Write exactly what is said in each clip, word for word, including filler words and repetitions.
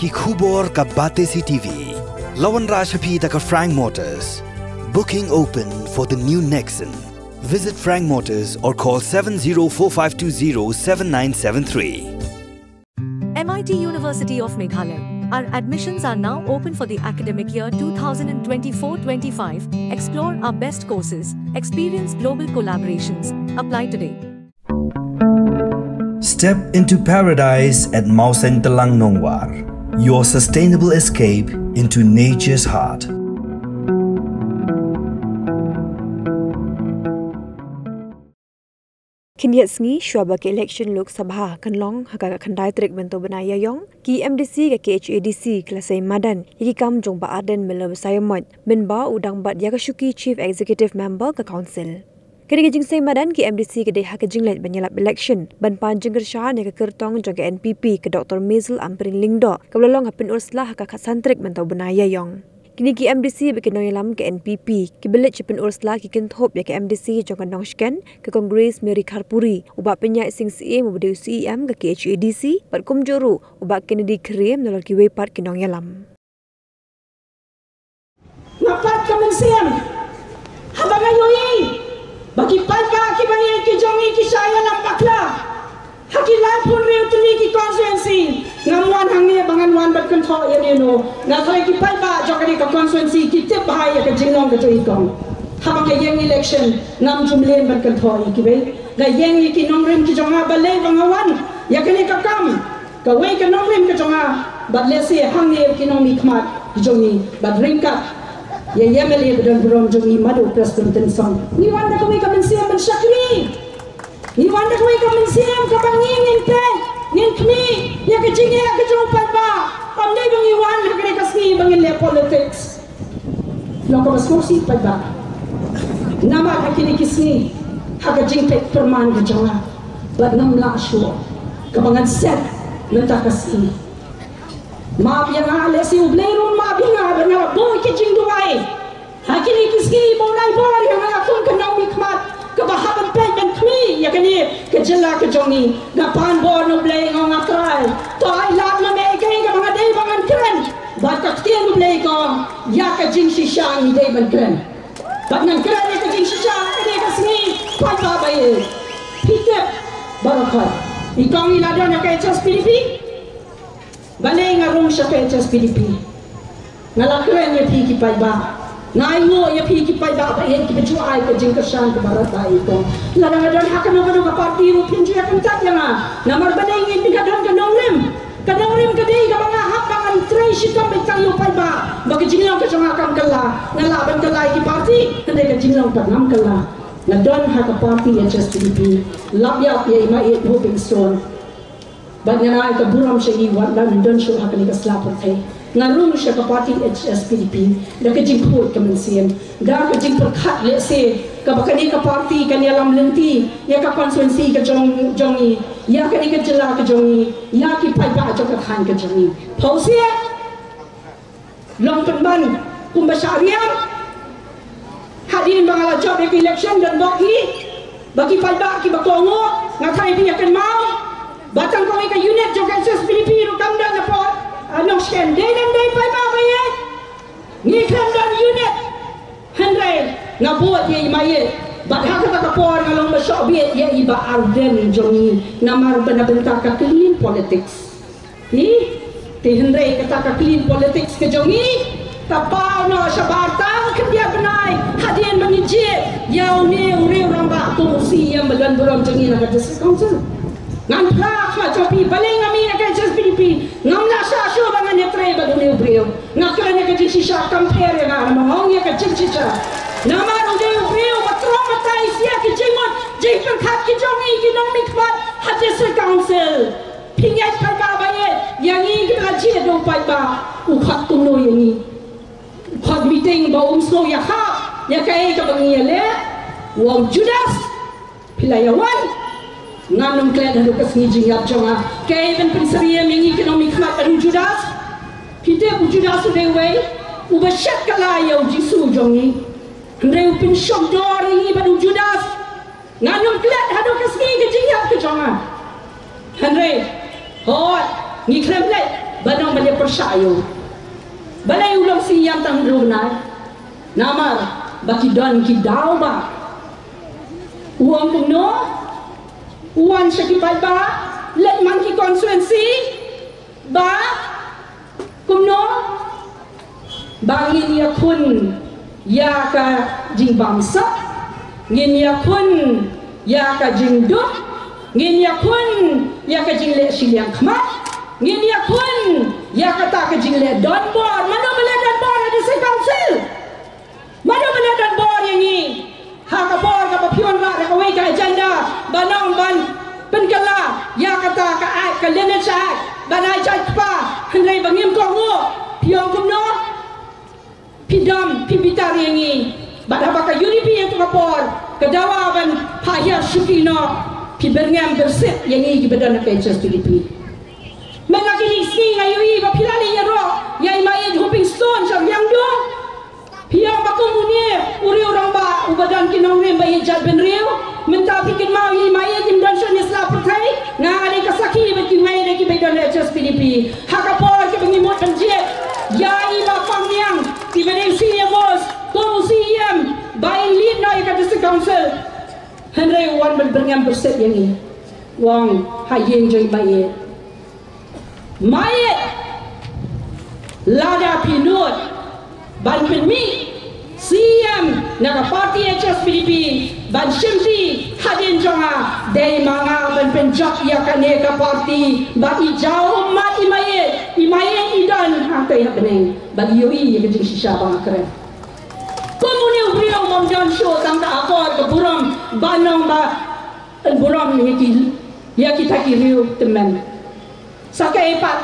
Ki khubor ka Batesi T V. La wanrah sha phi da ka Frank Motors. Booking open for the new Nexon. Visit Frank Motors or call seven zero four five two zero seven nine seven three. M I T University of Meghalaya. Our admissions are now open for the academic year two thousand twenty-four twenty-five. Explore our best courses, experience global collaborations. Apply today. Step into paradise at Mawsynram Nongwar. Your sustainable escape into nature's heart. Khyndiat sngi shuwa ba ka election Lok Sabha kan long ha ka khyndai tarik mynta u bnai Ïaïong, ki M D C ka K H A D C ki la sei madan ïa ki kam jong Bah Ardent Miller Basaiawmoit mynba u dang bat ïa ka shuki Chief Executive Member ka Council. Kane ka jingsei madan ki M D C ka dei ha ka jingleit ban ïalap election ban pan jingkyrshan ïa ka kyrtong jong ka N P P ka Doctor Maisel Ampareen Lyngdoh kaba la long ha Pynursla ha ka khatsan tarik mynta u bnai Ïaïong. Kine ki M D C bad ki nongïalam ka N P P kiba leit sha Pynursla ki kynthup ïa ka M D C jong ka Nongshken ka Congress Mary Kharpuri, u Bah Pynïaid Sing Syiem uba dei u C E M ka K H A D C bad kumjuh ruh u Bah Kennedy Kyriem nalor kiwei pat ki nongïalam. Nga pat ka mynsiem haba nga ïohi ba ki paidbah kiba ïeit ki jong ngi ki shah ïalam bakla ha ki laiphew hynriew tylli ki constituency. Ngam wan hangne ba ngan wan ban kynthoh ïa nino. Nga tharai ki paidbah jong kane ka constituency ki tip bha ïa ka jinglong ka jong i kong. Haba ka ïeng election ngam ju mlien ban kynthoh ïa kiwei. Nga ïeng ïa ki nongrim ki jong nga balei ba nga wan ïa kane ka kam. Kawei ka nongrim ka jong nga bad lehse hangne ki nongmihkhmat ki jong ngi bad ryngkat ïa ïa M L A ba don burom jong ngi Madu Prestone Tynsong. Ngi wan da kawei ka mynsiem ban shakri. Ngi wan da kawei ka mynsiem kaba ngi ngin peit, ngin khmih ïa ka jingeh ka jong u paidbah. Ym dei ba ngi wan ha kane ka sngi ba ngin leh politics. Long kaba sngewsih paidbah. Namar ha kine ki sngi ha ka jingpeit pyrman ka jong nga bad ngam lah shuh kaba ngan set mynta ka sngi. Map ïa nga lehse U Blei ruh map ïa nga ba nga la buh ki jingduwai. Ha kine ki sngi ba u la ai bor ïa nga kum ka nongmihkhmat kaba hap ban peit ban khmih ïa kane ka jylla ka jong ngi. Nga pan bor na U Blei, nga ong A Trai, to ai lad ma me ïa kaei kaba nga dei ba ngan kren. Bad ka ktien U Blei ka ong ïa ka jingshisha ngi dei ban kren. Bad ngan kren ïa ka jingshisha ha kane ka sngi, paidbah ba ïeit. Phi tip baroh khoit, i kong i la don ha ka H S P D P. Balei nga rung sha ka H S P D P? Nga la kren ïa phi ki paidbah. Nga ainguh ïa phi ki paidbah ba ïeit kiba ju ai ka jingkyrshan kaba radbah ïa i kong. Lada nga don ha kano kano ka party ruh phin ju ïa kyntait ïa nga. Namar balei? Ngi, nga don ka nongrim. Ka nongrim ka dei kaba nga hap ba ngan trei shitom beit tang ïa u paidbah ba ka jinglong ka jong nga kam kylla. Nga lah ban kylla ïa ki party, hynrei ka jinglong pat ngam kylla. Nga don ha ka party H S P D P, lap ïap ïa i Maieit Hopingstone. Bad ngan ai ka burom sha i wat la don shuh ha kane ka sla pyrthei. Nga rung sha ka party H S P D P da ka jingkhuid ka mynsiem, da ka jingpyrkhat lehse kaba kane ka party kan ïalam lynti ïa ka constituency ka jong, jong i, ïa kane ka jylla ka jong i, ïa ki paidbah jong ka thaiñ ka jong i. Phewse long pynban kumba shah riam. Hadien ba nga la jop ïa ka election don bok hi ba ki paidbah kiba kohnguh, nga tharai phi ïa kynmaw ba tang kawei ka unit jong ka H S P D P ruh kam don na por, ah, Nongshken. Dei ne ym dei paidbah ba ïeit? Ngi khlem don unit. Hynrei nga bud ïa i Maieit bad ha kata ka por nga long ba shoh bieit ïa i Bah Ardent jong ngi namar ba na bynta ka clean politics. Hi, te hynrei kata ka clean politics ka jong ngi ka paw noh shabar tang khyndiat bnai hadien ba ngi jied ïa une u riew rangbah kum u C E M ba don burom jong ngi na ka District Council. Ngan phla ha jong phi, balei nga mih na ka H S P D P? Ngam lah shah shuh ba ngan ïatrei bad une u briew. Nga kren ïa ka jingshisha, kam pher ïa nga, nga ong ïa ka jingshisha. Namar u dei u briew ba traumatize ïa ki jingmut jingpyrkhat ki jong ngi ki nongmihkhmat ha District Council. Phi ngeit paidbah ba ïeit, ïa ngi kiba la jied da u paidbah, u khot kumno ïa ngi? U khot meeting ba um sngew ïahap ïa kaei kaba ngi ïaleh. U ong, Judas, phi la ïa wan? Ngan ym klet haduh ka sngi jingïap jong nga. Kaei ban pynsyriem ïa ngi ki nongmihkhmat bad u Judas? Phi tip u Judas u dei uwei uba shet kylla ïa u Jisu jong ngi. Hynrei u pynshong dor ïa ngi bad u Judas. Ngan ym klet haduh ka sngi ka jingïap ka jong nga. Hynrei hooid, ngi khlem leit. Ba nang ba leh pyrshah ïa u. Balei u long C E M tang hynriew bnai? Namar ba ki don ki daw ba. U ong kumno? U wan sha ki paidbah, leit man ki constituency, ba kumno? Ba ngin ïakhun ïa ka jingbamsap, ngin ïakhun ïa ka jingduk, ngin ïakhun ïa ka jingleh shiliang khmat, ngin ïakhun ïa kata ka jingleh donbor. Mano ba leh donbor ha District Council? Mano ba leh donbor ïa ngi? Ha ka por kaba phi wanrah da kawei ka agenda ba nang ban pynkylla ïa kata ka Act, ka Lineage Act, ban ai jait kpa, hynrei ba ngim kohnguh. Phi ong kumno? Phi dom, phi bitar ïa ngi. Bad haba ka U D P ïa ka por ka dawa ban phah hiar shuki noh, phi byrngem byrsit ïa ngi kiba don ha ka H S P D P. Mynta kine ki sngi nga ïohi ba phi la leit ïaroh ïa i Maieit Hoping Stone sha Riangdo. Phi ong ba kum une u riew rangbah uba don ki nongrim ba ïeit jaitbynriew. Mynta phi kynmaw ïa i Maieit im don shuh ne sla pyrthei. Nga dei ka sakhi bad kiwei de kiba don H S P D P. Ha ka por kaba ngi mut ban jied ïa i Bah Pangniang, iba dei senior most kum u C E M ba in lead noh ïa ka District Council. Hynrei u wan ban byrngem byrsit ïa ngi. U ong ha ïing jong i Maieit, Maieit, lada phi nud ban pynmih C E M na ka party H S P D P ban shimti hadien jong nga, dei ma nga ban pynjop ïa kane ka party. Ba i jaw ummat i Maieit, i Maieit i don hangtei ha bneng. Ba i ïohi ïa ka jingshisha ba nga kren. Kum une u briew u bym don shuh tang ka akor ka burom ba nang ba yn burom ïa ki, ïa kita ki riew tymmen. Sa kaei pat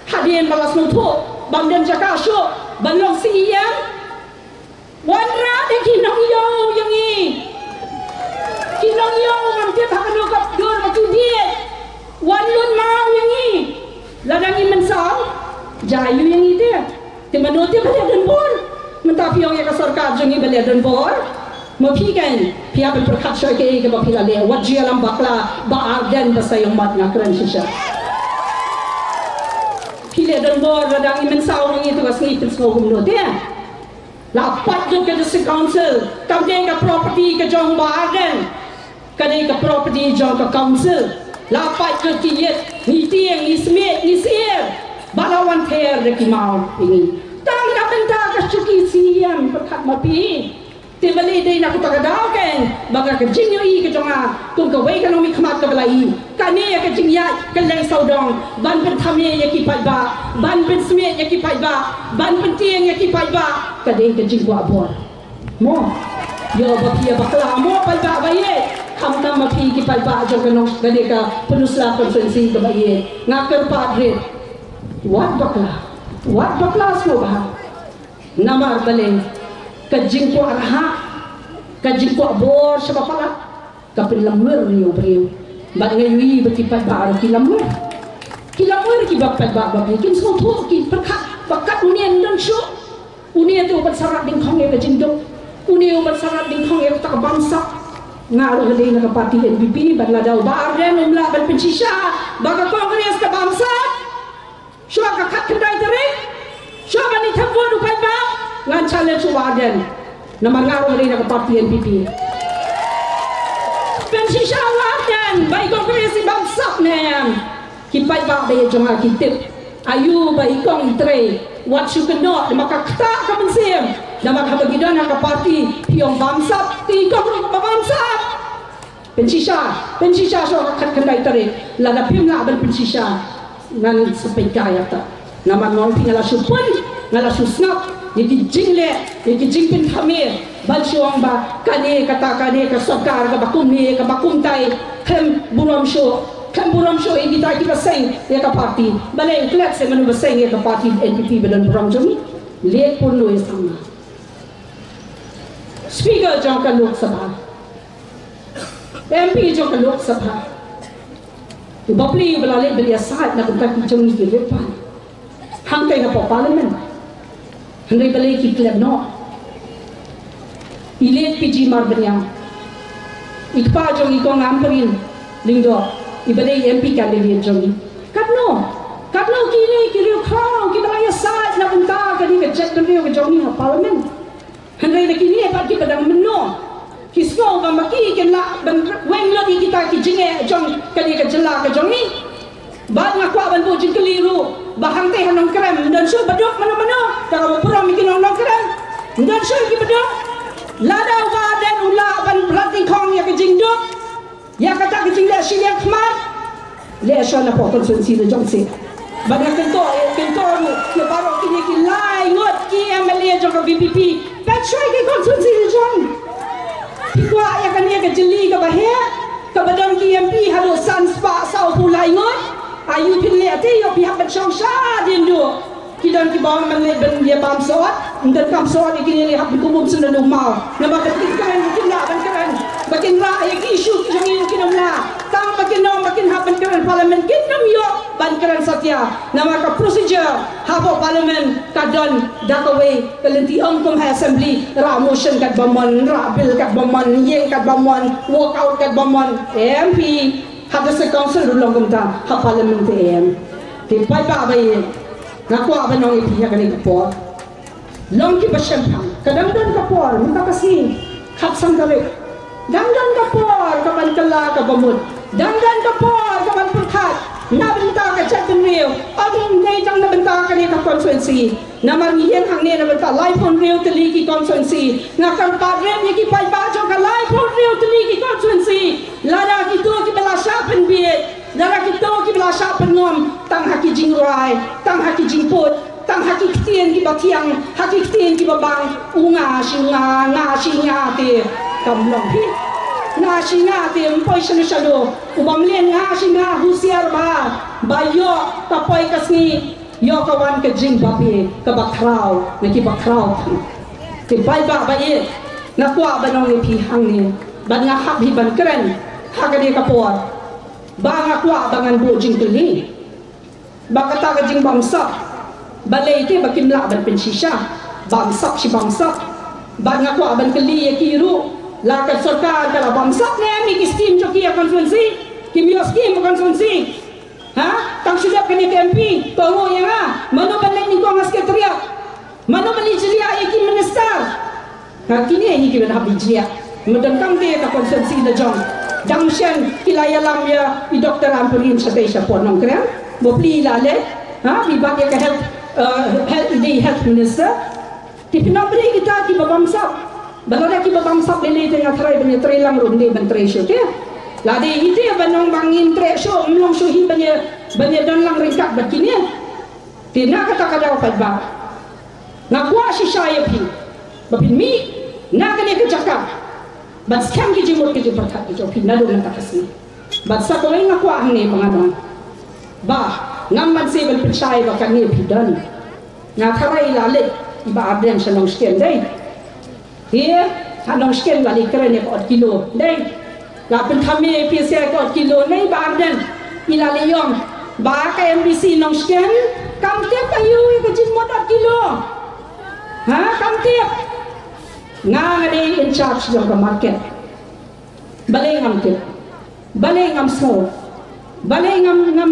hadien ba la sngewthuh bym don jaka shuh ban long C E M, wanrah da ki nongïew ïa ngi. Ki nongïew ngam tip ha kano ka dur ba ki bieit, wan lut maw ïa ngi. Lada ngi mynsaw, jia aiu ïa ngi te? Te mano te ba leh donbor? Mynta phi ong ïa ka sorkar jong ngi ba leh donbor. Ma phi kan, phi hap ban pyrkhat shuwa ïa kaei kaba phi la leh. Wat ju ïalam bakla, Bah Ardent ba sa ïeng mat, nga kren shisha. Phi leh donbor, lada ngi mynsaw ma ngi, te ka sngi pynsngew kumno te? La pait lut ka District Council, kam dei ka property ka jong Bah Ardent. Ka dei ka property jong ka council. La pait lut ki ïit, ngi tieng, ngi smiej, ngi syier. Ba la wan ther da ki maw ïa ngi. Tang na bynta ka shuki C E M, pyrkhat ma phi. Te balei dei na kata ka daw kan, ba ka jingïohi ka jong nga kum kawei ka nongmihkhmat kaba la ïohi, kane ka jingïaid kylleng sawdong ban pynthame ïa ki paidbah, ban pynsmiej ïa ki paidbah, ban pyntieng ïa ki paidbah, ka dei ka jingkwah bor. Mo, ïoh ba phi ïa bakla mo paidbah ba ïeit. Khamtam ma phi ki paidbah jong ka nong, ka dei ka Pynursla constituency kaba ïeit. Nga kyrpad rit, wat bakla, wat bakla sngewbha. Namar balei? Ka jingkwah rhah, ka jingkwah bor sha ba palat, ka pynlamwir ïa u briew. Bad nga ïohi ba ki paidbah ruh ki lamwir. Ki lamwir ki ba paidbah ba phi, kin sngewthuh, ki pyrkhat ba kat une ym don shuh. Une te u ban sarat dyngkhong ïa ka jingduk. Une u ban sarat dyngkhong ïa kata ka bamsap. Nga ruh nga dei na ka party N P P, bad lada u Bah Ardent um lah ban pynshisha ba ka Congress ka bamsap shuwa ka khatkhyndai tarik, shuwa ban ïa thep vote u paidbah, ngan challenge u Bah Ardent. Namar nga ruh nga dei na ka party N P P. Pynshisha u Bah Ardent ba i Congress i bamsap ne em. Ki paidbah ba ïeit jong nga ki tip. Aïu ba i kong i trei, wat shu kynnoh, namar ka ktah ka mynsiem. Namar haba ki don ha ka party, phi ong bamsap, te i kong ruh kaba bamsap. Pynshisha, pynshisha shuwa ka khatkhyndai tarik. Lada phim lah ban pynshisha, ngan sa peit kai ïa kata. Namar nga ong phi, nga la shu pun, nga la shu sngap ïa ki jingleh, ïa ki jingpynthame. Ban shu ong ba kane kata, kane ka sorkar kaba kumne kaba kumtai, khlem burom shuh, khlem burom shuh ïa kita kiba seng ïa ka party. Balei u klet se mano ba seng ïa ka party N P P ba don burom jong ngi? Leit pynlong ïa sama. Speaker jong ka Lok Sabha, M P jong ka Lok Sabha, u bapli uba la leit ban ïasaid na ka bynta ki jong ngi ki riewpar hangtei hapoh Parliament. Hynrei balei ki klet noh? I late P G Marbaniang, i kpa jong i kong Ampareen Lyngdoh, iba dei M P candidate jong ngi. Katno, katno ki leh ki Jaitbynriew ka jong ngi ha Parliament. Hynrei da kine pat kiba dang mynno ki sngew ba ma ki kin lah ban weng lut ïa kita ki jingeh jong kane ka jylla ka jong ngi. Bad nga kwah ban buh jingkylli ruh ba hangtei ha Nongkrem ym don shuh ba duk mano mano, da kaba burom ïa ki nong Nongkrem, ym don shuh ki ba duk. Lada u Bah Ardent u lah ban rat nyngkong ïa ka jingduk, ïa kata ka jingleh shiliang khmat, leh shuwa na pdeng constituency la jong sih. Bad nga kyntu, kyntu ruh ïa baroh kine ki lai ngut ki M L A jong ka V P P, peit shuwa ïa ki constituency la jong. Phi kwah ïa kane ka jylli kaba heh, kaba don ki M P haduh san spah sawphew lai ngut. Aïu phin leh te, ïoh phi hap ban shong shadien duh. Ki don kiba wan ban leit ban ïa bam sot, ym donkam sot ïa kine, leit hap ban kum bym sngewdon u maw. Namar ba kin kren, kin lah ban kren. Ba kin rah ïa ki issue ki jong ngi, kin ym lah. Tang ba kin ong ba kin hap ban kren Parliament, kin ym ïoh ban kren satia. Namar ka procedure hapoh Parliament ka don da kawei ka lynti, ym kum ha Assembly, rah motion katba mon, rah bill katba mon, ïeng katba mon, walk out katba mon. Em phi, ha District Council ruh long kumta, ha Parliament te em. Te paidbah ba ïeit, nga kwah ban ong ïa phi ha kane ka por, long kiba shemphang. Ka dang don ka por, mynta ka sngi khatsan tarik, dang don ka por kaban kylla kaba mut, dang don ka por kaban pyrkhat na bynta ka jaitbynriew, ym dei tang na bynta kane ka constituency. Namar ngi ïeng hangne na bynta laiphew hynriew tylli ki constituency. Nga kyrpad rim ïa ki paidbah jong ka laiphew hynriew tylli ki constituency, lada kito kiba la shah pynbiej, lada kito kiba la shah pynngom tang ha ki jingrwai, tang ha ki jingpud, tang ha ki ktien kiba thiang, ha ki ktien kiba bang, u nga shi nga, nga shi nga te. Kam long phi. Nga shi nga te, ym poi shano shano. U bym leh nga shi nga, husiar bha, ba ïoh ka poi ka sngi, ïoh ka wan ka jingbabe kaba khraw na kiba khraw. Te paidbah ba ïeit, nga kwah ban ong ïa phi hangne, bad nga hap hi ban kren ha kane ka por, ba nga kwah ba ngan buh jingkylli. Ba kata ka jingbamsap, balei te ba kim lah ban pynshisha? Bamsap shi bamsap. Bad nga kwah ban kylli ïa ki ruh, la ka sorkar ka la bamsap ne em ïa ki skim jong ki ha constituency? Kim ïoh skim ha constituency? Ha? Tang shu dep kane ka M P, to nguh ïa nga. Mano ban leit nyngkong ha Secretariat? Mano ban ïa jliah ïa ki minister? Nga kine hi kiban hap ïa jliah. Mynta kam te ka constituency la jong. Dang shen ki la ïalam ïa i Doctor Ampareen shatei shapoh Nongkrem. Bapli la leh. Ha, i bat ïa ka health, eh, health, i dei health minister. Te pynban bri kita kiba bamsap. Ba lada kiba bamsap lei lei te nga tharai ban ïa trei lang ruh ym dei ban trei shuh te. Lada ite ban ong ba ngin trei shuh, ym long shuh hi ban ïa, ban ïa don lang ryngkat bad kine. Te na kata ka daw paidbah, nga kwah shisha ïa phi ba phin mih na kane ka jaka ban skhem ki jingmut ki jingpyrkhat ki jong phi naduh mynta ka sngi. Bad sa kawei nga kwah hangne ba ngan ong ba ngam banse ban pynshai ba kane phi don. Nga tharai la leit i Bah Ardent sha Nongshken dei. Te ha Nongshken la leit kren ïa ka ot kilo dei. La pynthame phi ïa ka ot kilo ne i Bah Ardent? I la leit ïong ba ka M D C Nongshken kam tip aïu ïa ka jingmut ot kilo. Ha, kam tip. Nga nga dei in charge jong ka market. Balei ngam tip? Balei ngam sngew? Balei ngam, ngam,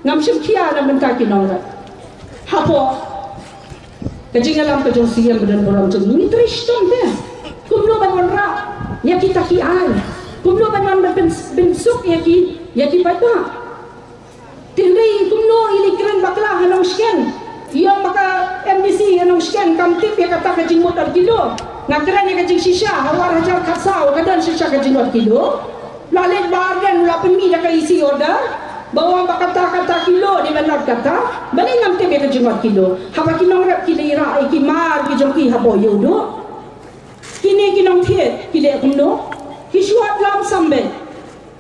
ngam shim khia na bynta ki nongrep? Hapoh ka jingïalam ka jong C M ba don burom jong ngi, ngi trei shitom te. Kumno ban wanrah ïa kita ki aiñ? Kumno ban wan ban pyn-, pynsuk ïa ki, ïa ki paidbah? Te hynrei kumno i leit kren bakla ha Nongshken? I ong ba ka M D C ha Nongshken kam tip ïa kata ka jingmut ot kilo. Nga kren ïa ka jingshisha ha u ar hajar khatsaw, ka don shisha ka jingmut ot kilo. La leit Bah Ardent la pynmih da ka E C order ba wan ba kata kata kilo dei ban ot kata. Balei ngam tip ïa ka jingmut ot kilo? Haba ki nongrep ki leit rah ïa ki mar ki jong ki hapoh ïewduh, kine ki nongthied ki leh kumno? Ki shu ot lam sam beit.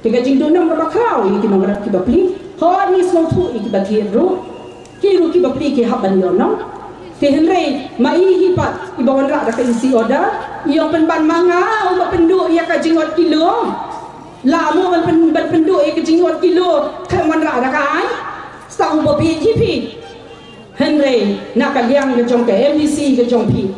Te ka jingduhnong kaba khraw ïa ki nongrep kiba pli. Hooid, ngi sngewthuh ïa kiba thied ruh, ki ruh kiba pli ki hap ban ïoh nong. Te hynrei ma i hi pat iba wanrah da ka E C order, i ong pynban ma nga uba pynduh ïa ka jingmut ot kilo. La mo ban pyn-, ban pynduh ïa ka jingmut ot kilo, khlem wanrah da ka aiñ? Sa uba bieit hi phi. Hynrei na ka liang ka jong ka M D C ka jong phi,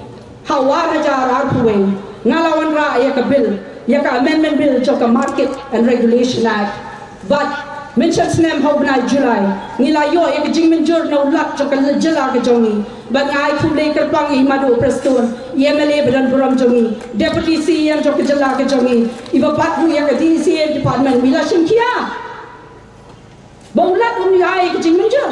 ha u ar hajar arphew wei nga la wanrah ïa ka bill, ïa ka Amendment Bill jong ka Market and Regulation Act. Bad Mynshem snem ha u bnai July, ngi la ïoh ïa ka jingmynjur na u Lat jong ka jylla ka jong ngi, ba ngi ai khublei kyrpang ïa i Madu Prestone, i M L A ba don burom jong ngi, Deputy C E M jong ka jylla ka jong ngi, iba bat ruh ïa ka D C A department, ngi la shim khia ba u Lat um ïa ai ka jingmynjur.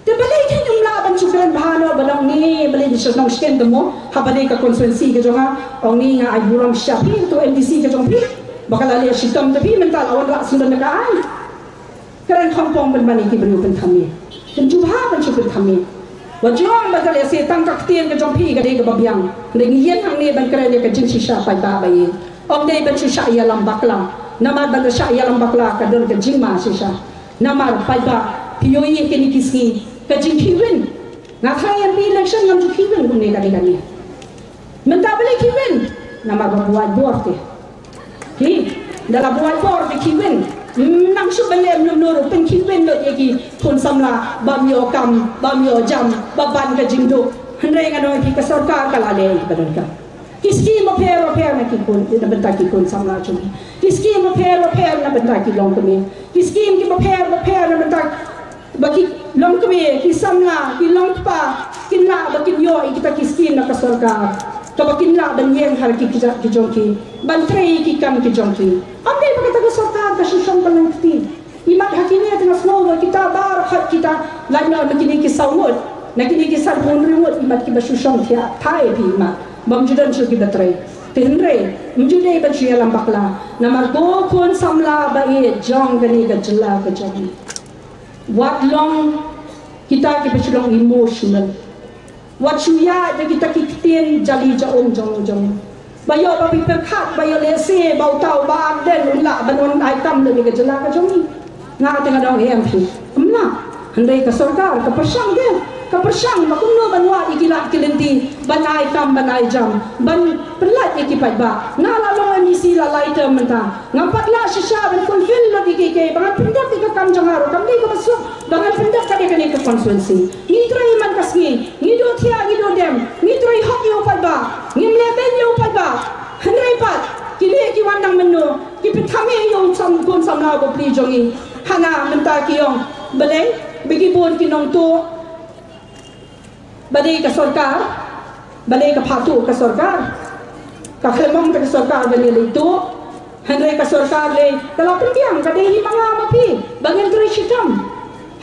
Te balei kein ym lah ban shu kren bha noh, ba ong ne, balei ngi shu nongshken te mo, ha balei ka constituency ka jong nga, ong ne nga ai burom sha phi, to M D C ka jong phi, ba ka la leh shitom te phi, mynta la wanrah sngewdon da ka aiñ. Kren khongpong ban ban ïa ki briew pynthame. Kin jubha ban shu pynthame. Wat jong ba ka lehse tang ka ktien ka jong phi ka dei kaba biang. Hynrei ngi ïeng hangne ban kren ïa ka jingshisha paidbah ba ïeit. Ym dei ban shu shah ïalam bakla. Namar ban da shah ïalam bakla ka don ka jingma shisha. Namar paidbah, phi ïohi ïa kine ki sngi ka jingkhih win. Nga tharai ïa phi election ngam ju khih win kumne kane kane. Mynta balei khih win? Namar ba buaid bor te. Ki, da la buaid bor te khih win. Nang shu ban leh kumno kumno ruh pynkhih win lut ïa ki khun samla bym ïoh kam, bym ïoh jam, ba ban ka jingduk. Hynrei nga ong ïa phi ka sorkar ka la leh ïa ki ba donkam. Ki skim bapher bapher na ki khun, na bynta ki khun samla jong ngi. Ki skim bapher bapher na bynta ki longkmie. Ki skim ki bapher bapher na bynta ba ki longkmie, ki samla, ki longkpa kin lah ba kin ïoh ïa kita ki skim na ka sorkar. Kaba kin lah ban ïeng ha ki kjat ki jong ki, ban trei ïa ki kam ki jong ki. Ym dei ba kata ka sorkar ka shu shong ka long kti. Imat ha kine te nga sngew ba kita baroh kita, lait noh na kine ki saw ngut, na kine ki sanphew hynriew ngut, imat kiba shu shong thiah thai phi imat. Bym ju don shuh kiba trei. Te hynrei ym ju dei ban shu ïalam bakla. Namar ko khun samla ba ïeit jong kane ka jylla ka jong ngi, wat long kita kiba shu long emotional. Wat shu ïaid da kita ki ktien jali ja um jong jong. Ba ïoh ba phi pyrkhat ba ïoh lehse ba uta u Bah Ardent un lah ban wan ai kam da ka jylla ka jong ngi. Nga te nga dang em phi. Ym lah. Hynrei ka sorkar ka pyrshang de. Ka pyrshang ba kumno ban wad ïa ki lad ki lynti ban ai kam ban ai jam ban pynlait ïa ki paidbah. Nga la long M D C la lai term mynta. Ngam pat lah shisha ban fulfill lut ïa kiei kiei ba ngan pyndep ïa ka kam jong nga ruh kam dei kaba suk ba ngan pyndep kat ïa kane ka constituency. Ngi trei man ka sngi, ngi duh thiah, ngi duh dem, ngi trei hok ïa u paidbah, ngim leh beiñ ïa u paidbah. Hynrei pat kine ki wan nang mynno ki pynthame ïa u sam khun samla bapli jong ngi. Hana mynta ki ong balei ba ki bun ki nongtuh. Ba dei ka sorkar, ba dei ka phah tuh ka sorkar. Ka khlem ong ka sorkar ba ngi leit tuh. Hynrei ka sorkar lei ka la pynbiang ka dei hi ma nga ma phi ba ngin trei shitom.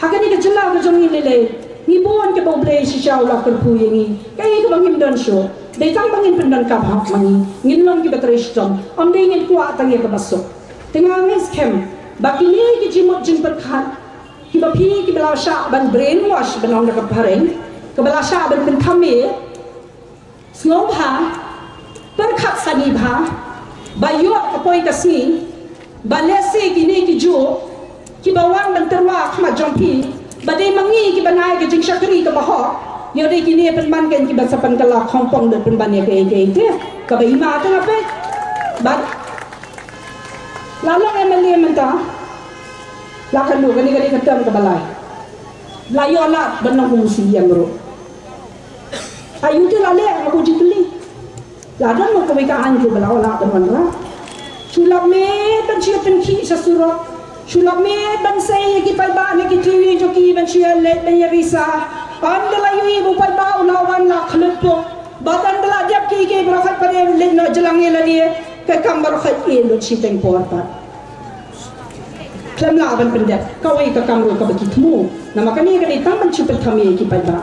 Ha kane ka jylla ka jong ngi lei lei ngi bun kiba U Blei shisha u la kyrkhu ïa ngi. Kaei kaba ngim don shuh. Dei tang ba ngin pyndonkam hok ma ngi. Ngin long kiba trei shitom. Ym dei ngin kwah tang ïa kaba suk. Te nga ngeit skhem ba kine ki jingmut jingpyrkhat kiba phi kiba la shah ban brainwash ban ong da ka phareng, kiba la shah ban pynthame, sngewbha pyrkhat sani bha ba ïoh ka poi ka sngi ba lehse kine ki juh kiba wan ban tyrwa khmat jong phi ba dei ma ngi kiba nai ka jingshakri kaba hok, ïoh dei kine pynban kein kiba sa pynkylla khongpong da pynban ïa kaei kaei te kaba ima te nga peit. Bad la long M L A mynta. La ka lu kane ka dei ka term kaba lai. La ïoh lad ban long kum u C E M ruh. Aïu te la leh nga bun jingkylli. La don mo kawei ka aiñ ruh ba la ïoh lad ban wanrah. Shu lap miet ban shu pynkhih sha surok. Shu lap miet ban sei ïa ki paidbah ne ki tiwi jong ki ban shu ïaleit ban ïarisa. Ynda la ïohi ba u paidbah u la wan la khlem pok. Ba ynda la dep kiei kiei baroh khoit pat ïaleit noh jlang ïa lade. Ka kam baroh khoit ïa lut shiteng por pat. Khlem lah ban pyndep kawei ka kam ruh kaba ki thmu. Namar kane ka dei tang ban shu pynthame ïa ki paidbah.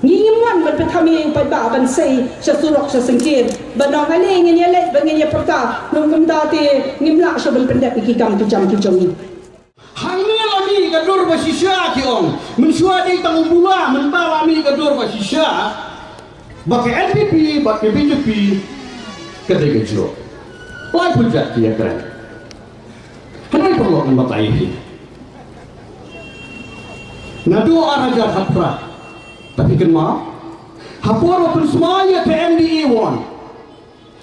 Ngi ngim wan ban pynthame ïa u paidbah ban sei sha surok sha syngkien ban ong ale ngin ïaleit ba ngin ïapyrta, nong kumta te ngim lah shuh ban pyndep ïa ki kam ki jam ki jong ngi. Hangne la mih ka dur ba shisha ki ong. Mynshuwa dei tang u bula, mynta la mih ka dur ba shisha. Ba ka N P P bad ka B J P ka dei ka jrong. Lai pynjah ki ïakren. Hynrei paralok ngan batai ïa phi. Naduh ar hajar khatphra. Te phi kynmaw, ha por ba pynsmai ïa ka M D A one,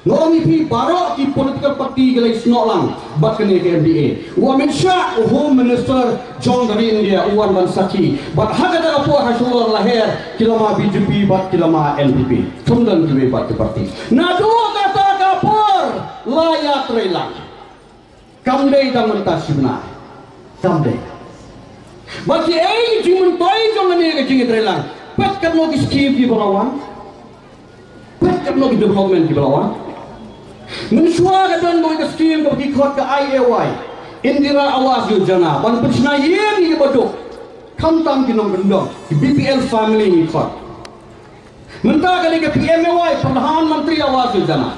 nga ong ïa phi baroh ki political party ki la ïasnoh lang bad kane ka M D A. U Amit Shah, u Home Minister jong ka ri India, u wan ban sakhi. Bad ha kata ka por ha Shillong la her ki lama B J P bad ki lama N P P. Thung don kiwei pat ki parti. Naduh kata ka por la ïatrei lang. Kam dei tang mynta shi bnai. Kam dei. Ba ki ei ki jingmyntoi jong kane ka jingïatreilang. Peit katno ki scheme kiba la wan. Peit katno ki development kiba la wan. Mynshuwa ka don kawei ka scheme kaba ki khot ka I A Y, Indira Awas Yojana, ban pynshna ïing ïa kiba duk. Khamtam ki nongkyndong, ki B P L family ngi khot. Mynta ka dei ka P M A Y, Pradhan Mantri Awas Yojana.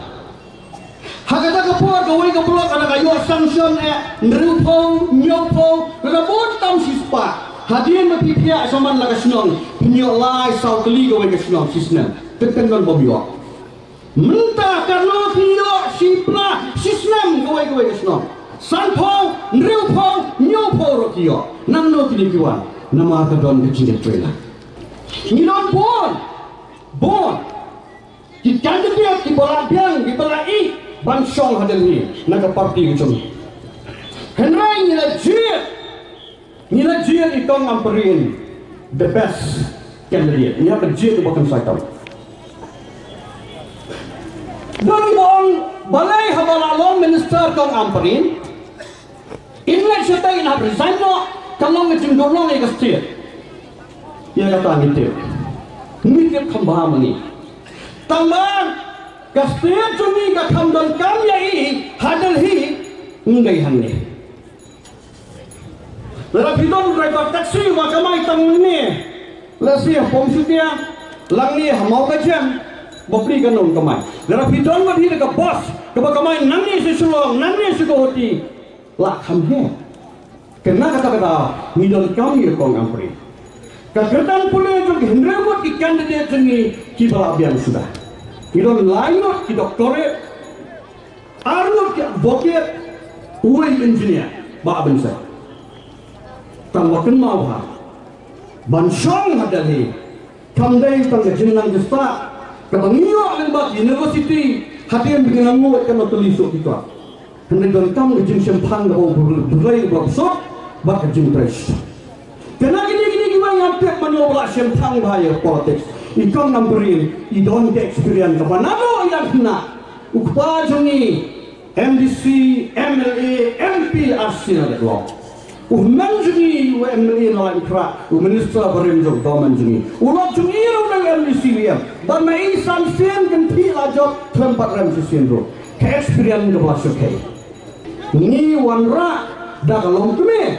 Ha kata ka por kawei ka block ka la ïoh sanction eh hynriewphew, hynñiewphew, lada bun tam shispah. Hadien ba phi phiah shaman la ka shnong, phin ïoh lai saw tylli kawei ka shnong shisnem. Te pynban bym ïoh. Mynta katno phi ïoh shipla shisnem kawei kawei ka shnong. Sanphew, hynriewphew, hynñiewphew ruh ki ïoh. Nangno kine ki wan? Namar ka don ka jingïatreilang. Ngi don bun, bun ki candidate kiba la biang, kiba la ïeh ban shong ha Delhi na ka party ka jong ngi. Hynrei ngi la jied, ngi la jied i Kong Ampareen the best candidate. Ngi hap ban jied uba kynsai tam. Don kiba ong balei haba la long minister Kong Ampareen, in leit shatei in hap resign noh, ka long ka jingduh long ïa ka state. Ïa kata ngi tip. Ngi tip kham bha ma ngi. Tangba ka state jong ngi ka kham donkam ïa i ha Delhi, ym dei hangne. Lada phi don driver taxi ba kamai tang ne, lehse ha Pom Shutia, lane ha Mawkaijem, bapli ka nongkamai. Lada phi don bad hi da ka bus kaba kamai nangne sha Shillong, nangne sha Guwahati, lah kham heh. Kane kata ka daw ngi donkam ïa i Kong Ampareen. Ka kyrdan pule jong ki hynriew ngut ki candidate jong ngi kiba la biang suda. Ngi don lai ngut ki doctorate, ar ngut ki advocate, uwei engineer, Bah Vincent. Tangba kynmaw bha, ban shong ha Delhi kam dei tang ka jingnang jingstad kaba ngi ïoh lyngba ki university hadien ba ngi la nguid katno tylli shuh ki kot. Hynrei donkam ka jingshemphang kaba u Blei u la suk bad ka jingtrei. Kane kine kine kiba ïa tip mano ba la shemphang bha ïa politics. I Kong Ampareen i don ka experience kaba naduh ïa khynnah. U kpa jong ngi M D C, M L A, M P, ar sien la dep long. U hynmen jong ngi u M L A na Laitumkhrah, u minister barim jong government jong ngi. U lok jong ngi ruh u dang M D C u em. Bad ma i san sien kynthih la jop khlem pat rem shisien ruh. Ka experience kaba la shyrkhei. Ngi wanrah da ka longkmie.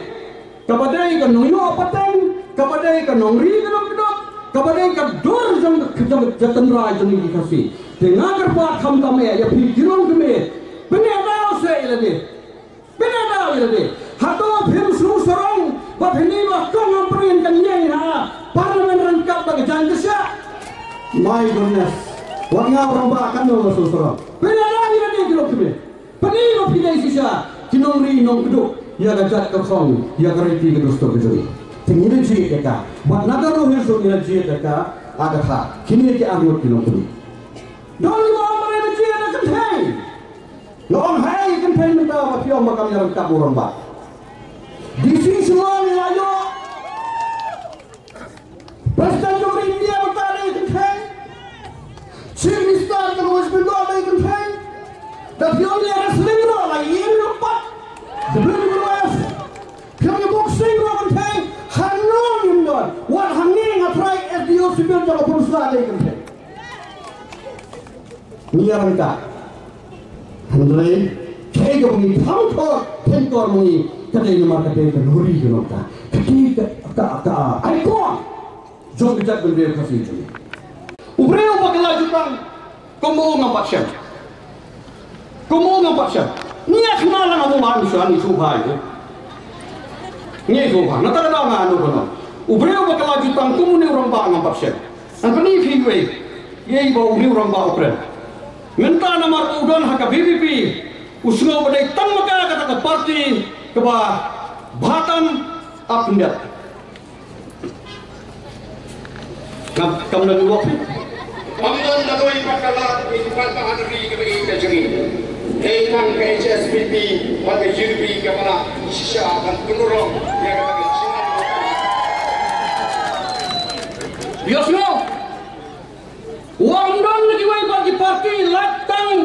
Kaba dei ka nongïoh pateng, kaba dei ka nongri ka nongkdok, kaba dei ka dur jong ka jong ka jaitbynriew jong ngi ki Khasi. Te nga kyrpad khamtam eh ïa phi ki longkmie. Pynïaid daw seh ïa lade. Pynïaid daw ïa lade. Hato phim sngewsarong ba phin ïohi ba Kong Ampareen kan ïeng ha Parliament ryngkat bad ka jaiñ ka shyiap? My goodness. Wat nga u rangbah katno nga sngewsarong. Pynïaid daw ïa lade ki longkmie. Pynïaid ba phi dei shisha ki nongri nongkduk ïa ka jait ka khong, ïa ka riti ka dustur ka jong ngi. Te ngi la jied ïa ka. Bad na ka riew hi shuh ngi la jied ïa ka. Aka tha kine ki arngut ki nongkduk. Don kiba ong ba la jied ïa ka kynthei. Nga ong hai kynthei mynta ba phi ong ba kam ïa ryngkat u rangbah. D C Shillong la ïoh. President jong ka India mynta dei kynthei. Chief Minister ka West Bengal dei kynthei. Da phi ong ïa wrestling ruh la ïeng ruh pat. W W F. Phi ong ïa boxing ruh kynthei. Hangno ngim don? Wat hangne nga tharai S D O Civil jong ka Pynursla dei kynthei. Ngi ïa ryngkat. Hynrei kaei kaba ngi thang thor thang thor ma ngi ka dei namar ka dei ka nongri ka nongkduk. Ka dei ka ka ka icon jong ka jaitbynriew Khasi jong ngi. U briew ba kylla jutang kum u ngam pat shem. Kum u ngam pat shem. Ngi ïa khana lang abu man shuwa ngi shu phai. Ngi shu phai. Nata ka daw nga anu kano. U briew ba kylla jutang kum une u rangbah ngam pat shem. Ngan pyni phi iwei, iwei ba u rangbah u kren. Mynta namar u don ha ka V P P, u sngew ba dei tang ma ka kata ka party kaba bha tam ap khyndiat. Kam, kam don u wok phi. Kam don da doi ba ka la i pat ba ha ri kaba i ka jri. Hei tang ka H S P P bad ka U D P kaba la shisha ban pynurong ïa kata ka jingïaseng. Ïasngew. Ym don na kiwei pat ki party, lait tang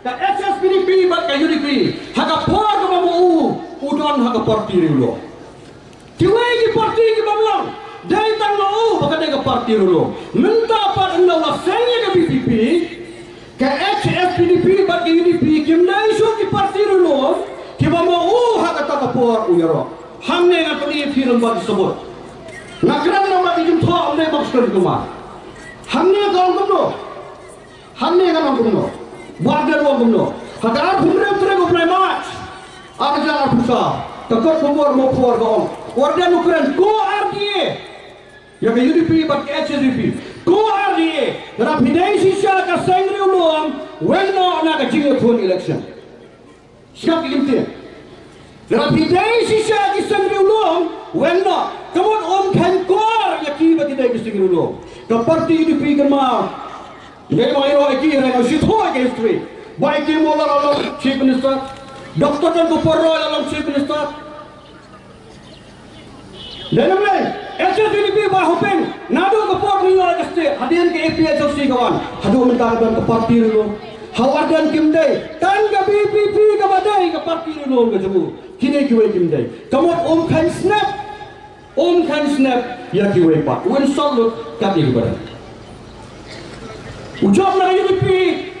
ka H S P D P bad ka U D P. Ha ka por kaba ma u, u Don ha ka party riewlum. Kiwei ki party ki bym long. Dei tang ma u ba ka dei ka party riewlum. Mynta pat ynda la seng ïa ka V P P, ka H S P D P bad ka U D P kim dei shuh ki party riewlum kiba ma u ha kata ka por u ïaroh. Hangne nga pynïaid phi lem bad sabut. Nga kren namar ki jingthoh ym dei bak skren kumar. Hangne ka ong kumno. Hangne ngan ong kumno. Ba dei ong kumno. Ha ka arphew hynriew tarik u bnai March, ar hajar arphew saw, ka kot khubor Mawphor ka ong, u Ardent u kren, ko R D A. Ïa ka U D P bad ka H S D P, ko R D A. Lada phi dei shisha ka seng riewlum, weng noh na ka jingïakhun election. Sngap ki kyntien. Lada phi dei shisha ki seng riewlum, weng noh. Ka mut ym kheiñ kor ïa ki ba ki dei ki seng riewlum. Ka party U D P kynmaw. Ngi ma ïoh ïa ki, ïa ki shithoh ïa ka history. Bah A K Molar la long Chief Minister. Doctor Tun Kupar Roy la long Chief Minister. Dei nang lei, H S P D P Bah Hoping, naduh ka por ngi ïoh ka state, hadien ka A P H L C ka wan, haduh mynta ka don ka party riewlum. Ha u Ardent kim dei, tang ka V P P kaba dei ka party riewlum ka jong u. Kine kiwei kim dei. Ka mut ym kheiñ snep, ym kheiñ snep ïa kiwei pat. U insult lut kat ïa kiba dei. U jop na U D P,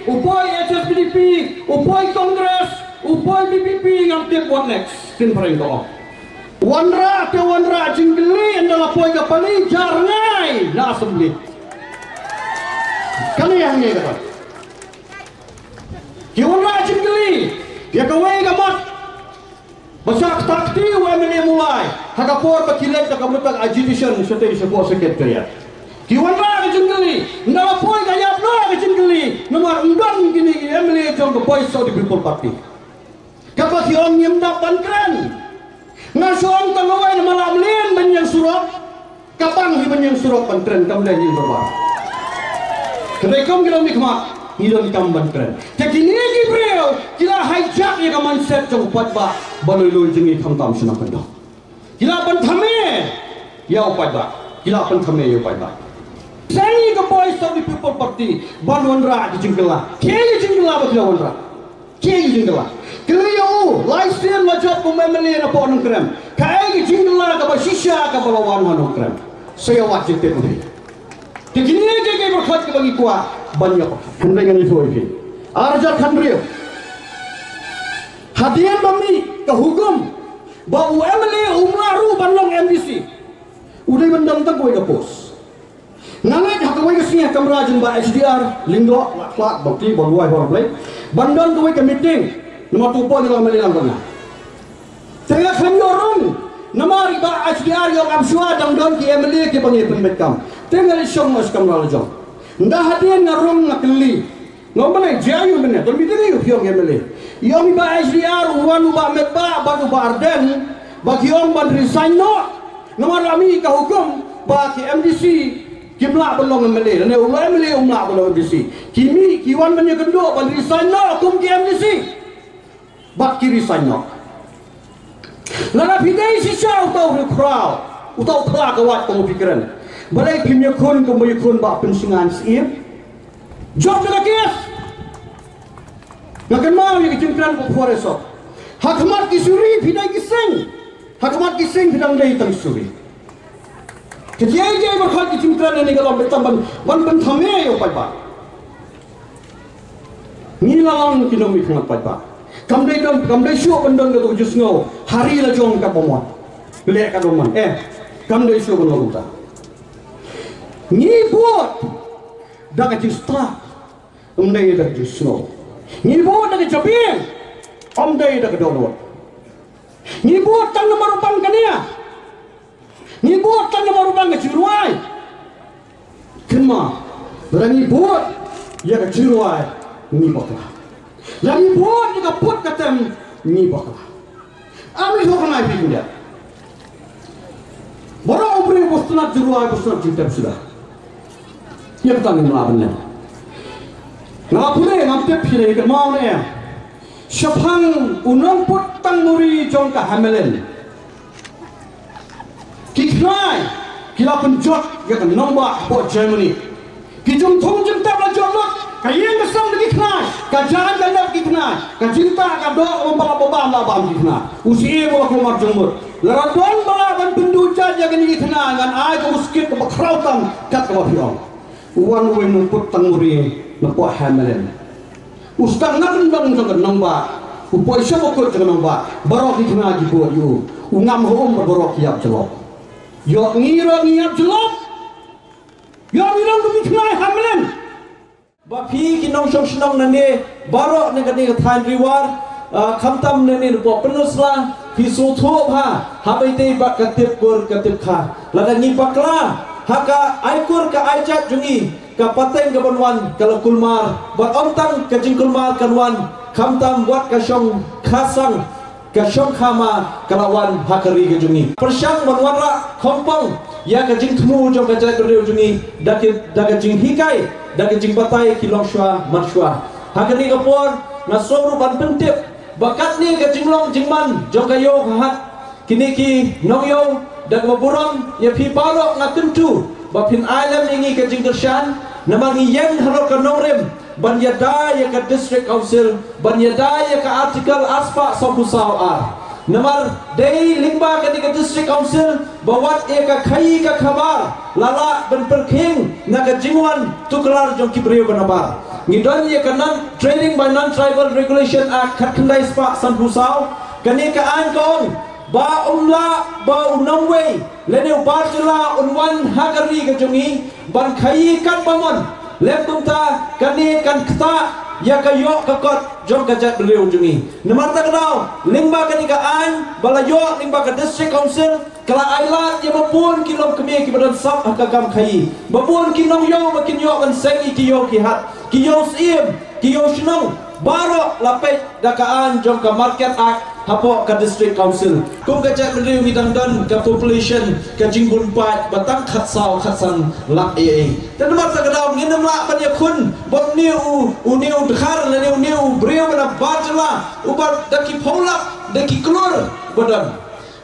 u poi H S P D P, u poi Congress, u poi V P P, ngam tip what next. Kin phareng ko. Wanrah te wanrah jingkylli ynda la poi ka pali, jar ngai na assembly. Kane hangne kata. Ki wanrah jingkylli ïa kawei ka mat. Ba shah ktah kti u M L A Mawlai ha ka por ba ki leit da ka mut ka agitation shatei shapoh Secretariat. Ki wanrah ka jingkylli, ynda la poi ka ïap noh ka jingkylli, namar ym don kine ki M L A jong ka Voice of the People Party. Kaba ki ong ngim dap ban kren. Nga shu ong tang kawei namar la mlien ban ïeng surok. Ka bang hi ban ïeng surok ban kren, kam dei hi ban bar. Ka dei kum ki long mihkhmat, ngi donkam ban kren. Te kine ki briew ki la hijack ïa ka mindset jong u paidbah ba lui lui jong ngi khamtam shnong kyndong. Ki la pynthame ïa u paidbah, ki la pynthame ïa u paidbah. Seng ïa ka Voice of the People Party ban wanrah ki jingkylla. Ki jingkylla ba ki la wanrah. Ki jingkylla. Kylli ïa u, lai sien la jop kum M L A na poh Nongkrem. Kaei ka jingkylla kaba shisha kaba la wan ha Nongkrem? Sa ïa wad jingtip u hi. Te kine ki ki byrkhat kiba ngi kwah ban ïa. Hynrei ngan ïathuh ïa phi. Ar hajar khathynriew, hadien ba mih ka hukum ba u M L A um lah ruh ban long M D C, u dei ban don tang kawei ka post. Nga ngeit ha kawei ka sngi ha kamra jong Bah H D R Lyngdoh, la khlad ba kti ba luai hor Blei ban don kawei ka meeting. Namar tu poi ngi long M L A lang bad nga. Te nga khlem ïoh rung namar i Bah H D R i ong ym shuwa, dang don ki M L A kiba ngi pynbeit kam. Te nga leit shong noh sha kamra la jong. Ynda hadien nga rung nga kylli. Nga ong mynne, jia aïu mynne, don meeting aïu, phi ong M L A. I ong i Bah H D R, u wan u Bah Metbah bad u Bah Ardent ba ki ong ban resign noh. Namar la mih ka hukum ba ki M D C kim lah ban long M L A, lane u M L A um lah ban long M D C. Ki mih ki wan ban ïakynduh ban resign noh kum ki M D C. Bad ki resign noh. Lada phi dei shisha uta u riewkhraw, uta u khla ka wad kumba phi kren, balei phim ïakhun kumba ïakhun Bah Pynsngan Syiem? Jop da ka case. Nga kynmaw ïa ka jingkren ba phuh esop. Ha khmat ki suri phi dei ki seng. Ha khmat ki seng phi dang dei tang suri. Te kiei kiei ba khot ki jingkren ne ka long ba tam ban, ban pynthame ïa u paidbah. Ngi la long ki nongmihkhmat paidbah. Kam dei don, kam dei shuh ban don kato ka jingsngew ha ri la jong katba mon. Leh katba mon. Eh, kam dei shuh ban long kumta. Ngi bud da ka jingstad, ym dei da ka jingsngew. Ngi bud da ka jabieng, ym dei da ka dohnud. Ngi bud tang namar u bang ka nia. Ngi bud tang namar u bang ka jingrwai. Kynmaw, lada ngi bud ïa ka jingrwai ngi bakla. Lada ngi bud ïa ka put ka tem ngi bakla. Ami thok nai phi kyndiat. Baroh u briew ba sngewtynnat jingrwai, ba sngewtynnat jingtep suda. Ïa kata ngim lah ban leh. Nga pule ngam tip phi dei kynmaw ne em. Shaphang u nongput tangmuri jong ka Hamelin. Ki khnai ki la pynjot ïa ka nongbah hapoh Germany. Ki jingthung jingtep la jot lut, Ka ïing ka sem da ki khynnah, ka jaiñ ka lep ki khynnah, ka jingtah ka doh ba la bam la bam ki khynnah. U syiem u la kulmar jingmut. Lada don ba lah ban pynduh jait ïa kine ki khynnah, ngan ai ka buskit kaba khraw tam kat kaba phi ong. U wan uwei u nongput tang muri na poh Hamelin. U sdang na kyndong jong ka nongbah. U poi sha ba kut jong ka nongbah. Baroh ki khynnah ki bud ïa u. U ngam ha um bad baroh ki ïap jyllop. Ïoh ngi ruh ngi ïap jyllop. Ïoh ngi long kum ki khynnah Hamelin. Ba phi ki nongshong shnong nangne baroh na kane ka thaiñ Ri War, ah, khamtam nangne na poh Pynursla, phi sngewthuh bha, haba ïadei bad ka tip kur ka tip kha. Lada ngi bakla ha ka ai kur ka ai jait jong ngi, ka pateng kaban wan ka la kulmar, bad ym tang ka jingkulmar kan wan, khamtam wat ka shong kha sang, ka shong kha ma ka la wan ha ka ri ka jong ngi. Pyrshang ban wanrah khongpong ïa ka jingthmu jong ka jaitbynriew jong ngi da ki, da ka jinghikai, da ka jingbatai ki longshuwa manshuwa. Ha kane ka por nga sngew ruh ban pyntip ba katne ka jinglong jingman jong ka ïew ka hat, kine ki nongïew, da kaba burom ïa phi baroh nga kyntu ba phin ai lem ïa ngi ka jingkyrshan, namar ngi ïeng halor ka nongrim ban ïada ïa ka District Council, ban ïada ïa ka Article arspah sawphew saw ar. Namar dei lyngba kane ka District Council ba wat ïa ka khaïi ka khabar la lah ban pyrkhing na ka jingwan tuklar jong ki briew ba nabar. Ngi don ïa ka Non-, Trading by Non-Tribal Regulation Act khatkhyndai spah sanphew saw. Kane ka aiñ ka ong ba um lah ba u nongwei lane u bar jylla un wan ha ka ri ka jong ngi ban khaïi katba mon. Lem kumta kane kan ktah ïa ka ïoh ka kot jong ka jaitbynriew jong ngi. Namar kata ka daw, lyngba kane ka aiñ ba la ïoh lyngba ka District Council, ka la ai lad ïa ba bun ki longkmie kiba don sap ha ka kam khaïi, ba bun ki nongïew ba kin ïoh ban seng ïa ki ïew ki hat, ki ïew syiem, ki ïew shnong. Baroh la peit da ka aiñ jong ka Market Act hapoh ka District Council. Kum ka jaitbynriew ngi dang don ka population, ka jingbun paid ba tang khatsaw khatsan lak ei ei. Te namar kata ka daw ngin ym lah ban ïakhun ba une u, une u dkhar lane une u briew ba na bar jylla uba da ki phew lak, da ki klur ba don.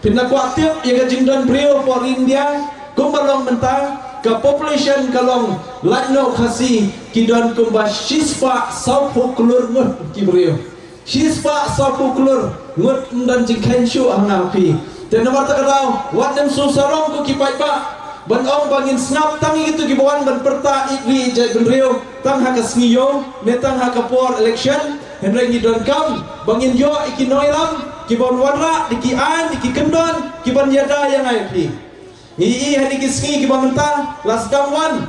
Phin da kwah tip ïa ka jingdon briew hapoh ri India, kumba long mynta, ka population ka long lait noh Khasi, ki don kumba shispah sawphew klur ngut ki briew. Shispah sawphew klur ngut, ym don jingkheiñ shuh ha nga ha phi. Te namar kata ka daw, wat nym shu sarong ko ki paidbah ban ong ba ngin sngap tang ïa kito kiba wan ban pyrta ïeit ri ïeit jaitbynriew tang ha ka sngi ïew ne tang ha ka por election. Hynrei ngi donkam ba ngin ïoh ïa ki nongïalam kiban wanrah da ki aiñ, da ki kyndon kiban ïada ïa nga ïa phi. Ngi ïohi ha kine ki sngi kiba mynta la sdang wan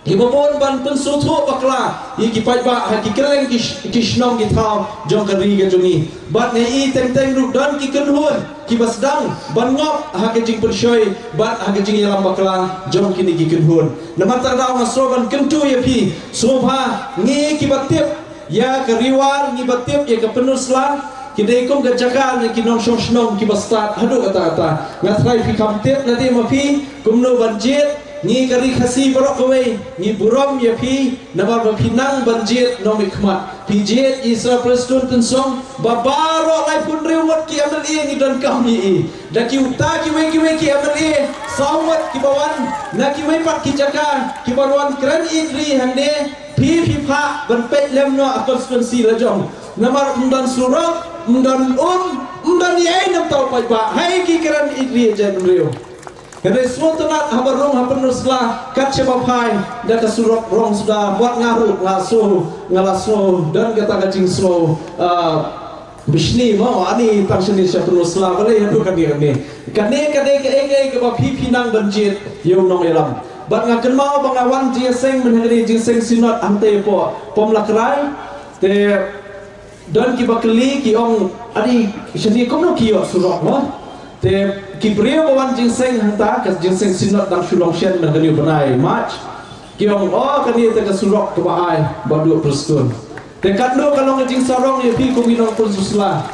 kiba bun ban pynsngewthuh bakla ïa ki paidbah ha ki kylleng ki sh-, ki shnong ki thaw jong ka ri ka jong ngi. Bad ngi ïohi teng teng ruh don ki kynhun kiba sdang ban ngop ha ka jingpynshoi bad ha ka jingïalam bakla jong kine ki kynhun. Namar kata ka daw nga sngew ban kyntu ïa phi, sngewbha ngi kiba tip ïa ka Ri War, ngi ba tip ïa ka Pynursla, ki dei kum ka jaka na ki nongshong shnong kiba stad haduh katta katta. Nga tharai phi kham tip lade ma phi kumno ban jied. Ngi ka Ri Khasi baroh kawei ngi burom ïa phi namar ba phi nang ban jied nongmihkhmat. Phi jied ïa i Sir Prestone Tynsong, ba baroh laiphew hynriew ngut ki M L A ngi donkam ïa i. Da ki uta kiwei kiwei ki M L A saw ngut kiba wan na kiwei pat ki jaka kiba wan kren ïeit ri hangne. Phi, phi phah ban peit lem noh ha constituency la jong. Namar ym don surok, ym don um, ym don ei ei na bynta u paidbah. Haei ki kren ïeit ri ïeit jaitbynriew. Hynrei sngewtynnat haba rung ha Pynursla kat shaba phai da ka surok rong suda, wat nga ruh nga sngew, nga la sngew don kata ka jingsngew, ah, bishni mo, ani tang shane sha Pynursla balei haduh kane kane. Kane ka dei kaei kaei kaba phi phi nang ban jied ïa u nongïalam. Bad nga kynmaw ba nga wan jingïaseng mynta ha kane jingseng Synod hangtei hapoh Pom Lakrai. Te don kiba kylli ki ong, ani shane kumno ki ïoh surok mo. Te ki briew ba wan jingseng hangta, ka jingseng Synod dang shu long shen mynta kane u bnai March. Ki ong, oh, kane te ka surok kaba ai Bah Duh Prestone. Te katno ka long ka jingsarong ïa phi kum ki nong Pynursla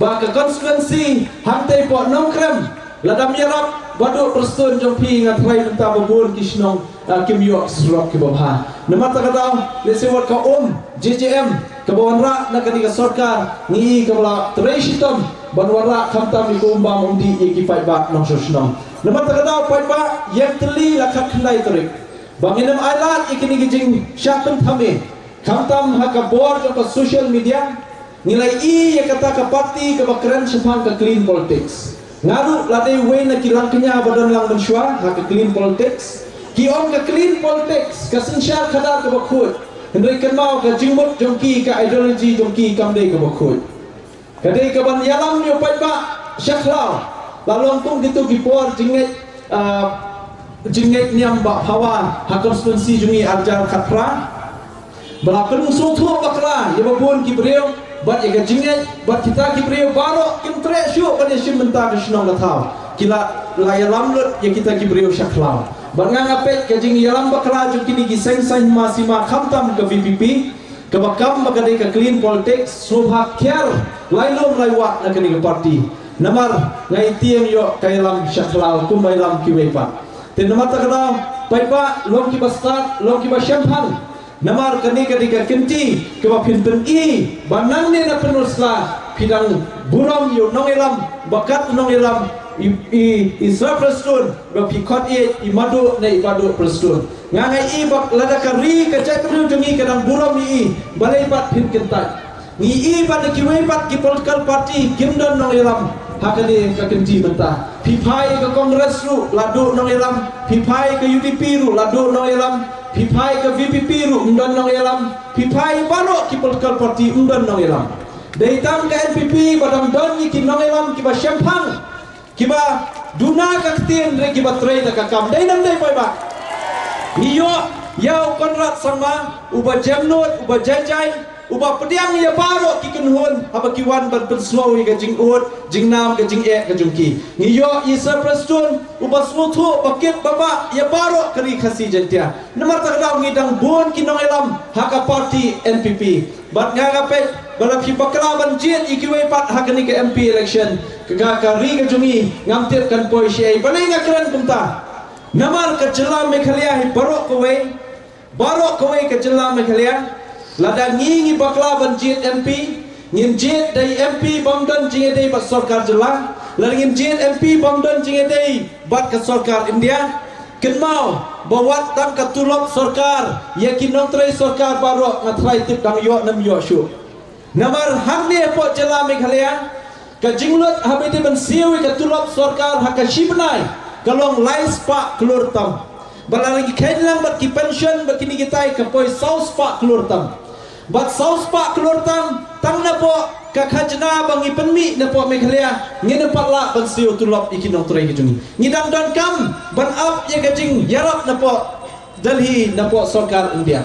ba ka constituency hangtei hapoh Nongkrem, lada ym ïarap Bah Duh Prestone jong phi, nga tharai mynta ba bun ki shnong, ah, kim ïoh surok kiba bha. Namar kata ka daw, lehse wat ka um J J M kaba wanrah na kane ka sorkar, ngi i kaba la trei shitom ban wanrah khamtam ïa ka um bam um dih ïa ki paidbah nongshong shnong. Namar kata ka daw paidbah, ïeng tylli la khatkhyndai tarik. Ba ngin ym ailad ïa kine ki jingshah pynthame. Khamtam ha ka bor jong ka social media, ngi la ïohi ïa kata ka party kaba kren shaphang ka clean politics. Nga ruh la dei uwei na ki langkñia ba don lang mynshuwa ha ka clean politics. Ki ong ka clean politics ka synshar khadar kaba khuid. Hynrei kynmaw ka jingmut jong ki, ka ideology jong ki kam dei kaba khuid. Ka dei kaban ïalam ïa u paidbah sha khlaw. La long kum kito ki por jingngeit, ah, jingngeit niam ba hawa ha constituency jong ngi arjar khatphra. Ba la pynsngewthuh bakla ïa ba bun ki briew bad ïa ka jingngeit bad kita ki briew baroh kim treh shuh ban ïashim bynta ka shnong ka thaw. Ki la, la ïalam lut ïa kita ki briew sha khlaw. Bad nga nga peit ka jingïalam bakla jong kine ki seng saiñ hima sima khamtam ka V P P. Kaba kam ba ka dei ka clean politics, sngewbha kiar lai lum lai wah na kane ka party. Namar nga ïa tieng ïoh ka ïalam sha khlaw kumba ïalam kiwei pat. Te namar kata ka daw, paidbah, long kiba stad, long kiba shemphang. Namar kane ka dei ka kynti kaba phin pyni ba nangne na Pynursla phi dang burom ïa u nongïalam, ba kat u nongïalam i, i, i Sir Prestone, ba phi khot ïa i Madu ne i Badu Prestone. Nga nga i ba lada ka ri ka jaitbynriew jong ngi ka dang burom ïa i, balei pat phin kyntait? Ngi i ba na kiwei pat ki political party kim don nongïalam ha kane ka kynti mynta. Phi phai ka Congress ruh la duh nongïalam, phi phai ka U D P ruh la duh nongïalam, phi phai ka V P P ruh ym don nongïalam, phi phai baroh ki political party ym don nongïalam. Dei tang ka N P P ba dang don ïa ki nongïalam kiba shemphang. Kiba duna ka ktien re kiba trei da ka kam. Dei nam dei paidbah. Ngi ïoh ïa u Conrad Sangma, uba jemnud, uba jaijai, uba pdiang ïa baroh ki kynhun haba ki wan ban pynsngew ïa ka jingud jingnam, ka jingeh ka jong ki. Ngi ïoh ïa Sir Prestone, uba sngewthuh ba kit ba bah ïa baroh ka ri Khasi Jaiñtia. Namar kata ka daw ngi dang bun ki nongïalam ha ka party N P P. Bad nga nga peit ba lada phi bakla ban jied ïa kiwei pat ha kane ka M P election, ka, ka ri ka jong ngi ngam tip kan poi shaei. Balei nga kren kumta? Namar ka jylla Meghalaya hi baroh kawei, baroh kawei ka jylla Meghalaya, lada ngi ngi bakla ban jied M P, ngin jied da i M P bym don jingïadei bad sorkar jylla, lada ngin jied M P bym don jingïadei bad ka sorkar India. Kynmaw ba wat tang ka tulop sorkar ïa ki nongtrei sorkar baroh nga trai tip dang ïoh nam ïoh shuh. Namar hangne hapoh jylla Meghalaya, ka jinglut haba ïadei ban siew ïa ka tulop sorkar ha ka shi bnai ka long lai spah klur tam. Bad lada ngi kheiñ lang bad ki pension bad kine kitai ka poi saw spah klur tam. Bad saw spah klur tam tang napoh ka khajna ba ngi pynmih napoh Meghalaya, ngin ym pat lah ban siew tulop ïa ki nongtrei ki jong ngi. Ngi dang donkam ban ap ïa ka jingïarap napoh Delhi napoh sorkar India.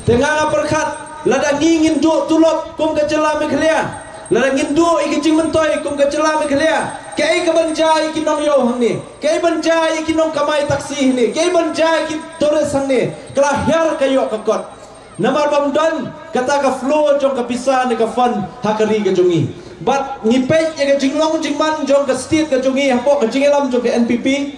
Te nga nga pyrkhat, lada ngi ngin duh tulop kum ka jylla Meghalaya, lada ngin duh ïa ki jingmyntoi kum ka jylla Meghalaya, kaei kaban jia ïa ki nongïew hangne, kaei ban jia ïa ki nongkamai taxi hangne, kaei ban jia ïa ki tourist hangne? Ka la hiar ka ïoh ka kot. Namar bym don kata ka flow jong ka pisa ne ka fund ha ka ri ka jong ngi. Bad ngi peit ïa ka jinglong jingman jong ka state ka jong ngi hapoh ka jingïalam jong ka N P P.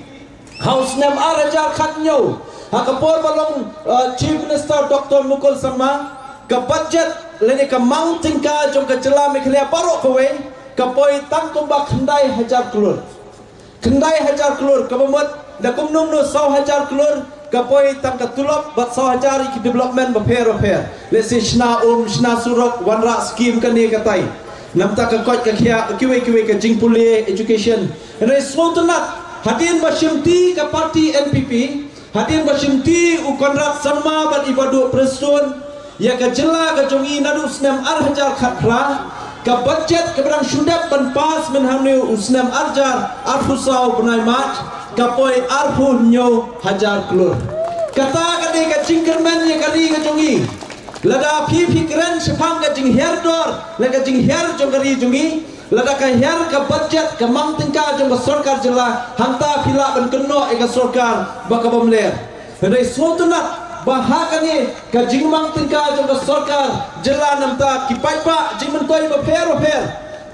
Ha u snem ar hajar khathynñiew, ha ka por ba long, uh, Chief Minister Doctor Mukul Sangma, ka budget lane ka mang tyngka jong ka jylla Meghalaya baroh kawei ka poi tang kumba khyndai hajar klur. Khyndai hajar klur, kaba mut da kumno kumno saw hajar klur ka poi tang ka tulop bad saw hajar ïa ki development bapher bapher. Lehse shna um, shna surok, wanrah skim kane katai. Namar ka koit ka khiah, kiwei kiwei ka jingpule, education. Hynrei sngewtynnat, hadien ba shimti ka party N P P, hadien ba shimti u Conrad Sangma bad i Bah Duh Prestone ïa ka jylla ka jong ngi naduh u snem ar hajar khatphra, ka budget kaba dang shu dep ban pass mynhynne u snem ar hajar arphew saw bnai March ka poi arphew hynñiew hajar klur. Kata ka dei ka jingkyrmen ïa ka ri ka jong ngi. Lada phi phi kren shaphang ka jinghiar dor, la ka jinghiar jong ka ri jong ngi, lada ka hiar ka budget, ka mang tyngka jong ka sorkar jylla, hangta phi lah ban kynnoh ïa ka sorkar ba ka bym ler. Hynrei sngewtynnat ba ha kane ka jingmang tyngka jong ka sorkar jylla namar ki paidbah jingmyntoi bapher bapher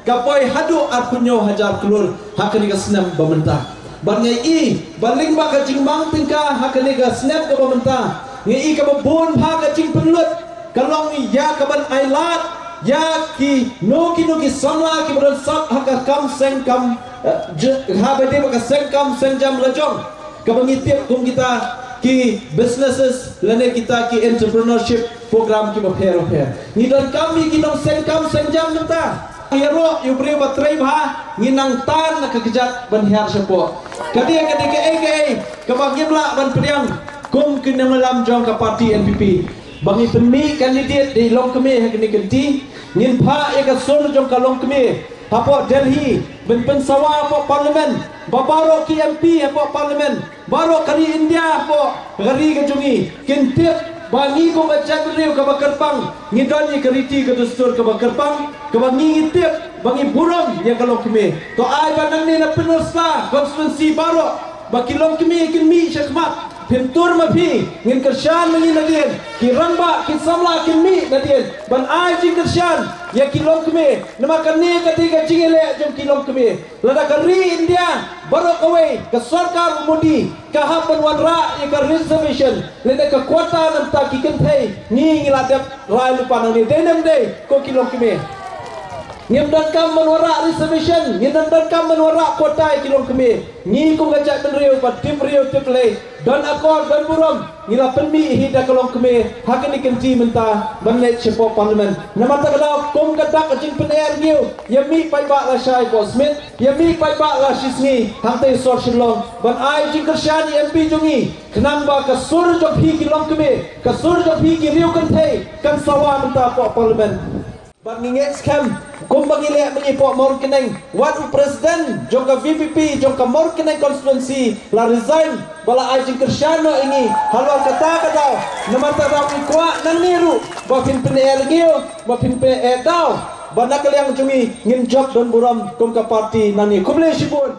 ka poi haduh arphew hynñiew hajar klur ha kane ka snem ba mynta. Bad nga i ba lyngba ka jingmang tyngka ha kane ka snem kaba mynta, nga i kaba bun bha ka jingpynlut ka long ïa kaban ailad ïa kino kino ki samla kiba don sap ha ka kam seng kam, eh, je-, ha ba dei ba ka seng kam seng jam la jong, kaba ngi tip kum kita ki businesses lane kita ki entrepreneurship program kiba pher bapher. Ngi donkam ïa ki nongseng kam seng jam mynta. Ïaroh ïa u briew ba trei bha, ngi nang tan na ka kjat ban hiar shapoh. Ka dei ka dei kaei kaei kaba ngim lah ban pdiang kum ki nongïalam jong ka party N P P. Ba ngi pynmih candidate dei longkmie ha kane ka kynti, ngin phah ïa ka sur jong ka longkmie hapoh Delhi, ban pynsawa hapoh parliament, ba baroh ki M P hapoh parliament, baroh ka ri India hapoh ka ri ka jong ngi kin tip ba ngi kum ka jaitbynriew kaba kyrpang ngi don ïa ka riti ka dustur kaba kyrpang, kaba ngi ngi tip ba ngi burom ïa ka longkmie. To ai ba nangne na Pynursla constituency baroh ba ki longkmie kin mih shakhmat. Phim tur ma phi, ngin kyrshan ma ngi nadien, ki rangbah ki samla kin mih nadien ban ai jingkyrshan ïa ki longkmie. Namar kane ka dei ka jingïaleh jong ki longkmie. Lada ka ri India baroh kawei, ka sorkar u Modi ka hap ban wanrah ïa ka reservation lane ka quota na bynta ki kynthei, ngi ngi la dep rai lypa nangne, dei ne ym dei ko ki longkmie? Ngim donkam ban wanrah reservation, ngim donkam ban wanrah quota ïa ki longkmie. Ngi kum ka jaitbynriew ba tip briew tip Blei, don akor don burom, ngi la pynmih hi da ka longkmie ha kane ka kynti mynta ban leit shapoh parliament. Namar kata ka daw kum ka dak ka jingpyneh rngiew, ïa mih paidbah lashai poh Smit, ïa mih paidbah la shisngi hangtei sor Shillong ban ai jingkyrshan ïa M P jong ngi, khnang ba ka sur jong phi ki longkmie, ka sur jong phi ki riew kynthei kan sawa mynta poh parliament. Bad ngi ngeit skhem kumba ngi leh mynne poh Mawryngkneng, wat u president jong ka V P P jong ka Mawryngkneng constituency la resign, ba la ai jingkyrshan noh ïa ngi halor kata ka daw. Namar kata ka daw ngi kwah nangne ruh ba phin pyneh rngiew, ba phin pyneh daw, ba na ka liang jong ngi ngin jop don burom kum ka party nangne. Khublei shibun.